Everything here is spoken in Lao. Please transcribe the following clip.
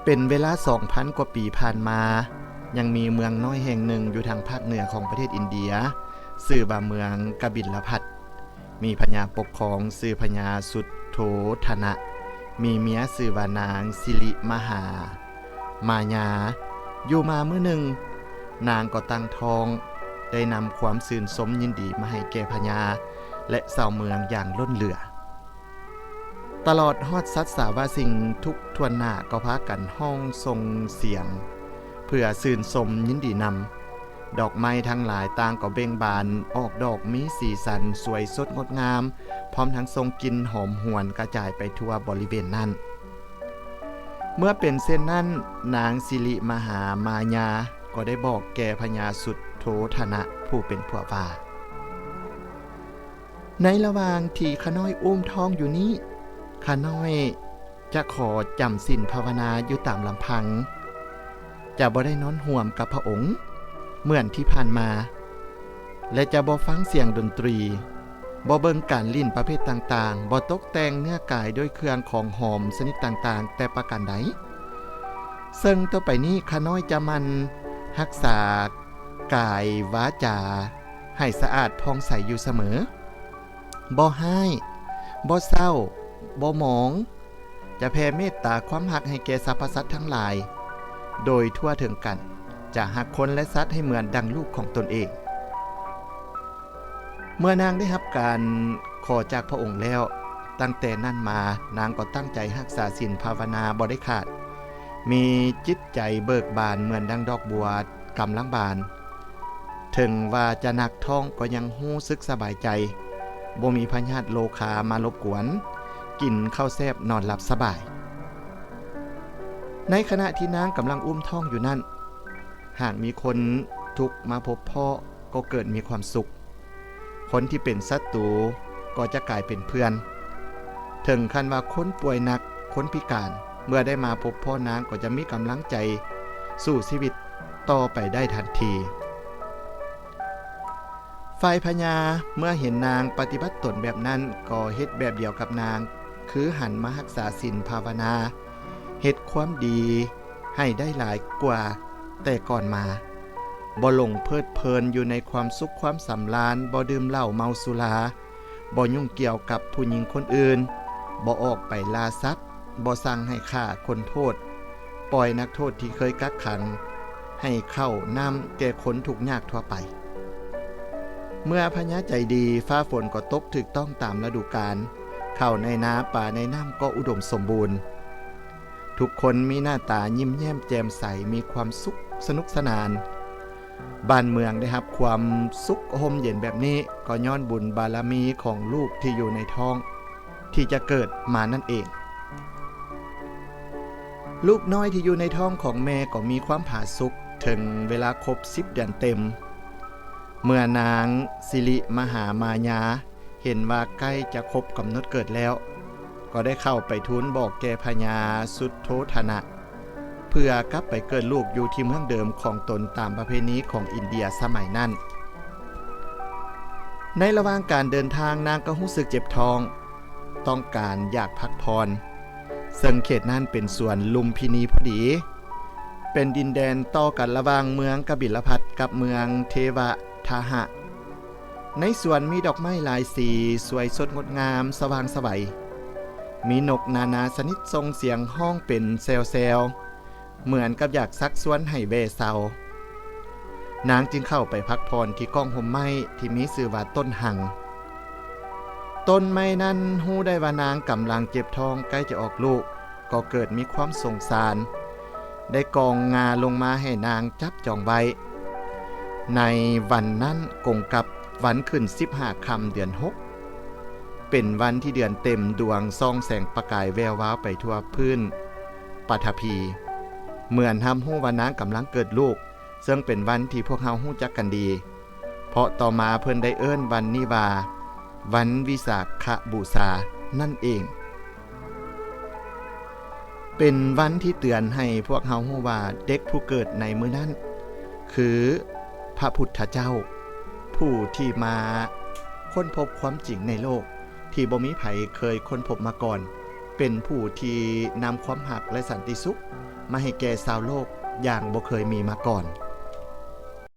ເປັນເວລາສອງພັນກວ່າປີຜ່ານມາ, ຍັງມີເມືອງນ້ອຍແຫ່ງໜຶ່ງຢູ່ທາງພາກເໜືອຂອງປະເທດອິນເດຍ, ຊື່ວ່າເມືອງກະບິນລະພັດ, ມີພະຍາປົກຄອງຊື່ພະຍາສຸດໂທທະນະ, ມີເມຍຊື່ວ່ານາງສິລິມະຫາມາຍາ. ຢູ່ມາມື້ໜຶ່ງ, ນາງກໍຕັ້ງທ້ອງ, ໄດ້ນຳຄວາມຊື່ນຊົມຍິນດີມາໃຫ້ແກ່ພະຍາ ແລະ ຊາວເມືອງຢ່າງລົ້ນເຫຼືອ. ຕະຫຼອດຮອດສັດສາວາສິ່ງທຸກຖ້ວນໜ້າກໍພາກັນຮ້ອງສົ່ງສຽງເພື່ອຊື່ນຊົມຍິນດີນຳ. ດອກໄມ້ທັງຫຼາຍຕ່າງກໍເບັ່ງບານອອກດອກມີສີສັນສວຍສົດງົດງາມ, ພ້ອມທັງສົ່ງກິ່ນຫອມຫວນກະຈາຍໄປທົ່ວບໍລິເວນນັ້ນ. ເມື່ອເປັນເຊັ່ນນັ້ນ, ນາງສິລິມະຫາມາຍາກໍໄດ້ບອກແກ່ພະຍາສຸດໂທທະນະຜູ້ເປັນຜົວວ່າ, ໃນລະຫວ່າງທີ່ຂ້ານ້ອຍອຸ້ມທ້ອງຢູ່ນີ້, ຂ້ານ້ອຍຈະຂໍຈຳສິນພາວະນາຢູ່ຕາມລຳພັງ, ຈະບໍ່ໄດ້ນອນຮ່ວມກັບພະອົງເໝືອນທີ່ຜ່ານມາ ແລະ ຈະບໍ່ຟັງສຽງດົນຕຣີ, ບໍ່ເບິ່ງການຫຼິ້ນປະເພດຕ່າງໆ, ບໍ່ຕົກແຕ່ງເນື້ອກາຍດ້ວຍເຄື່ອງຂອງຫອມຊະນິດຕ່າງໆແຕ່ປະການໃດ. ເຊິ່ງຕໍ່ໄປນີ້ ຂ້ານ້ອຍຈະໝັ່ນຮັກສາກາຍວາຈາ ໃຫ້ສະອາດຜ່ອງໃສຢູ່ສະເໝີ, ບໍ່ຮ້າຍ, ບໍ່ເສົ້າ, ບໍ່ໝອງ, ຈະແຜ່ເມດຕາຄວາມຮັກໃຫ້ແກ່ສັບພະສັດທັງຫຼາຍໂດຍທົ່ວເຖິງກັນ, ຈະຮັກຄົນ ແລະ ສັດໃຫ້ເໝືອນດັ່ງລູກຂອງຕົນເອງ. ເມື່ອນາງໄດ້ຮັບການຂໍຈາກພະອົງແລ້ວ, ຕັ້ງແຕ່ນັ້ນມາ ນາງກໍຕັ້ງໃຈຮັກສາສິນພາວະນາບໍ່ໄດ້ຂາດ, ມີຈິດໃຈເບີກບານເໝືອນດັ່ງດອກບົວກຳລັງບານ. ເຖິງວ່າຈະໜັກທ້ອງກໍຍັງຮູ້ສຶກສະບາຍໃຈ, ບໍ່ມີພະຍາດໂລຄາມາລົບກວນ, ກິນເຂົ້າແຊບນອນຫຼັບສະບາຍ. ໃນຂະນະທີ່ນາງກຳລັງອຸ້ມທ້ອງຢູ່ນັ້ນ, ຫາກມີຄົນທຸກມາພົບພໍ້ກໍເກີດມີຄວາມສຸກ, ຄົນທີ່ເປັນສັດຕູກໍຈະກາຍເປັນເພື່ອນ. ເຖິງຂັ້ນວ່າຄົນປ່ວຍໜັກ, ຄົນພິການ, ເມື່ອໄດ້ມາພົບພໍ້ນາງກໍຈະມີກຳລັງໃຈສູ້ຊີວິດຕໍ່ໄປໄດ້ທັນທີ. ຝ່າຍພະຍາເມື່ອເຫັນນາງປະຕິບັດຕົນແບບນັ້ນ ກໍເຮັດແບບດຽວກັບນາງ, ຄືຫັນມາຮັກສາສິນພາວະນາ, ເຮັດຄວາມດີໃຫ້ໄດ້ຫຼາຍກວ່າແຕ່ກ່ອນມາ, ບໍ່ຫຼົງເພີດເພີນຢູ່ໃນຄວາມສຸກຄວາມສຳລານ, ບໍ່ດື່ມເຫຼົ້າເມົາສຸລາ, ບໍ່ຫຍຸ້ງກ່ຽວກັບຜູ້ຍິງຄົນອື່ນ, ບໍ່ອອກໄປລ່າສັດ, ບໍ່ສັ່ງໃຫ້ຂ້າຄົນໂທດ, ປ່ອຍນັກໂທດທີ່ເຄີຍກັກຂັງໃຫ້ເຂົ້ານ້ຳແກ່ຄົນທຸກຍາກທົ່ວໄປ. ເມື່ອພະຍາໃຈດີ, ຟ້າຝົນກໍຕົກຖືກຕ້ອງຕາມລະດູການ, ເຂົ້າໃນນາ, ປາໃນນ້ຳກໍອຸດົມສົມບູນ. ທຸກຄົນມີໜ້າຕາຍິ້ມແຍ້ມແຈ່ມໃສ, ມີຄວາມສຸກສະໜຸກສະໜານ. ບ້ານເມືອງໄດ້ຮັບຄວາມສຸກຮົ່ມເຢັນແບບນີ້ ກໍຍ້ອນບຸນບາລະມີຂອງລູກທີ່ຢູ່ໃນທ້ອງທີ່ຈະເກີດມານັ້ນເອງ. ລູກນ້ອຍທີ່ຢູ່ໃນທ້ອງຂອງແມ່ກໍມີຄວາມຜາສຸກເຖິງເວລາຄົບສິບເດືອນເຕັມ. ເມື່ອນາງສິລິມະຫາມາຍາເຫັນວ່າໃກ້ຈະຄົບກຳນົດເກີດແລ້ວ, ກໍໄດ້ເຂົ້າໄປທູນບອກແກ່ພະຍາສຸດໂທທະນະ ເພື່ອກັບໄປເກີດລູກຢູ່ທີ່ເມືອງເດີມຂອງຕົນຕາມປະເພນີຂອງອິນເດຍສະໄໝນັ້ນ. ໃນລະຫວ່າງການເດີນທາງ, ນາງກໍຮູ້ສຶກເຈັບທ້ອງ, ຕ້ອງການຢາກພັກຜ່ອນ, ເຊິ່ງເຂດນັ້ນເປັນສວນລຸມພິນີພໍດີ, ເປັນດິນແດນຕໍ່ກັນລະຫວ່າງເມືອງກະບິນລະພັດກັບເມືອງເທວະທະຫະ. ໃນສວນມີດອກໄມ້ຫຼາຍສີ ສວຍສົດງົດງາມ ສະຫວ່າງສະໄຫວ, ມີນົກນານາຊະນິດສົ່ງສຽງຮ້ອງເປັນແຊວໆ ເໝືອນກັບຢາກຊັກຊວນໃຫ້ແວ່ເຊົາ. ນາງຈຶ່ງເຂົ້າໄປພັກຜ່ອນທີ່ກ້ອງຮົ່ມໄມ້ທີ່ມີຊື່ວ່າຕົ້ນຫັງ. ຕົ້ນໄມ້ນັ້ນຮູ້ໄດ້ວ່ານາງກຳລັງເຈັບທ້ອງໃກ້ຈະອອກລູກ, ກໍເກີດມີຄວາມສົງສານ, ໄດ້ກອງງາລົງມາໃຫ້ນາງຈັບຈອງໄວ້. ໃນວັນນັ້ນກົງກັບວັນຂຶ້ນສິບຫ້າຄ່ຳເດືອນຫົກ, ເປັນວັນທີ່ເດືອນເຕັມດວງສ່ອງແສງປະກາຍແວວວາວໄປທົ່ວພື້ນປະຖະພີ ເໝືອນຮັບຮູ້ວ່ານາງກຳລັງເກີດລູກ, ເຊິ່ງເປັນວັນທີ່ພວກເຮົາຮູ້ຈັກກັນດີ, ເພາະຕໍ່ມາເພິ່ນໄດ້ເອີ້ນວັນນີ້ວ່າ ວັນວິສາຂະບູຊານັ້ນເອງ. ເປັນວັນທີ່ເຕືອນໃຫ້ພວກເຮົາຮູ້ວ່າເດັກຜູ້ເກີດໃນມື້ນັ້ນ ຄືພະພຸດທະເຈົ້າ, ຜູ້ທີ່ມາຄົ້ນພົບຄວາມຈິງໃນໂລກທີ່ບໍ່ມີໃຜເຄີຍຄົ້ນພົບມາກ່ອນ, ເປັນຜູ້ທີ່ນຳຄວາມຮັກ ແລະ ສັນຕິສຸກມາໃຫ້ແກ່ຊາວໂລກຢ່າງບໍ່ເຄີຍມີມາກ່ອນ.